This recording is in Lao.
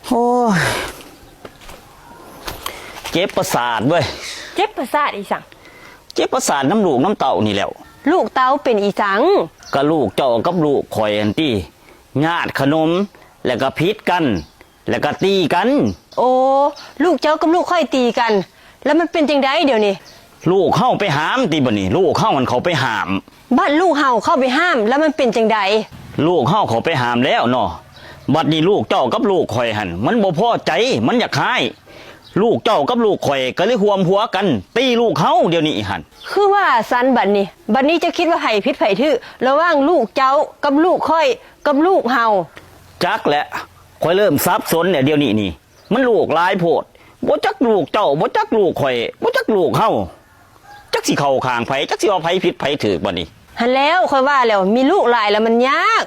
ໂອ້ຍ ເຈັບປະສາດເວີຍ. ເຈັບປະສາດອີ່ຫຍັງ? ເຈັບປະສາດນຳລູກນຳເຕົ້ານີ້ແຫຼ້ວ. ລູກເຕົ້າເປັນອີ່ຫຍັງ? ກະລູກເຈົ້າກັບລູກຂ້ອຍຫັ້ນຕິ ຍາດຂະໜົມ ແລ້ວກະຜິດກັນ ແລ້ວກະຕີກັນ. ໂອ້ ລູກເຈົ້າກັບລູກຂ້ອຍຕີກັນ ແລ້ວມັນເປັນຈັ່ງໃດດຽວນີ້? ລູກເຮົາໄປຫ້າມຕິບັດນີ້ ລູກເຮົາຫັ້ນເຂົ້າໄປຫ້າມ. ບັດລູກເຮົາເຂົ້າໄປຫ້າມ ແລ້ວມັນເປັນຈັ່ງໃດ? ລູກເຮົາເຂົ້າໄປຫ້າມແລ້ວເນາະ ບັດນີ້ລູກເຈົ້າກັບລູກຂ້ອຍຫັ້ນ ມັນບໍ່ພໍໃຈ ມັນຢາກຮ້າຍ ລູກເຈົ້າກັບລູກຂ້ອຍກະເລີຍຮ່ວມຫົວກັນຕີລູກເຮົາດຽວນີ້ຫັ້ນ. ຄືວ່າຊັ້ນບັດນີ້ ບັດນີ້ເຈົ້າຄິດວ່າໃຜຜິດໃຜຖືກ ລະຫວ່າງລູກເຈົ້າກັບລູກຂ້ອຍກັບລູກເຮົາ? ຈັກແຫຼະ ຂ້ອຍເລີ່ມສັບສົນແລ້ວດຽວນີ້ນີ້ ມັນລູກຫຼາຍໂພດ ບໍ່ຈັກລູກເຈົ້າ ບໍ່ຈັກລູກຂ້ອຍ ບໍ່ຈັກລູກເຮົາ ຈັກຊິເຂົ້າຂ້າງໃຜ ຈັກຊິວ່າໃຜຜິດໃຜຖືກບັດນີ້. ຫັ້ນແລ້ວ ຂ້ອຍວ່າແລ້ວ ມີລູກຫຼາຍແລ້ວມັນຍາກ